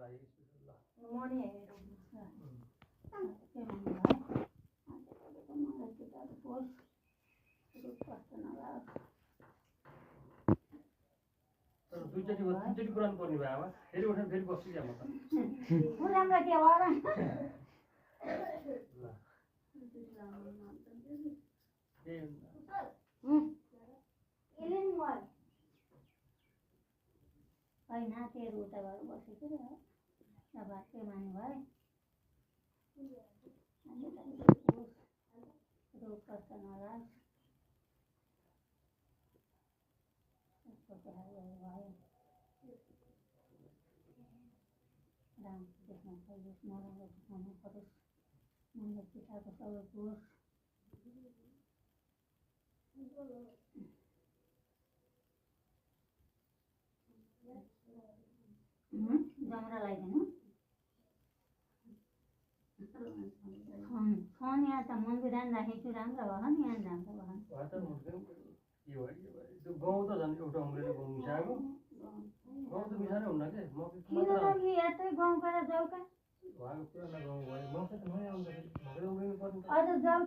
लागि ल मनी दुईचोटि पुरानो पर्ने भयो आमा फेरि उठेर फेरि बस्छु क्या म त होइन तेरो उता गएर बसेको अब के माने भयो रोग कष्ट नलाग भयो राम्रो देख्न पाइयोस् नराम्रो देख्न नपरोस् मनले पिताको सबै होस् जमरा लगाइदिनु फोन यहाँ त मन्दिर राखेको छु राम्रो भयो नि यहाँ राम्रो भयो गाउँ त झन् एउटा उम्रेर गाउँ मिसाएको गाउँ त मिसाएरै हुन्न के किन लागि यतै गाउँ गएर जाऊ का उहाँको पुरानो गाउँ भयो मकै त नयाँ आउँदाखेरि मकै उम्रिनु पर्ने अझ जाऊ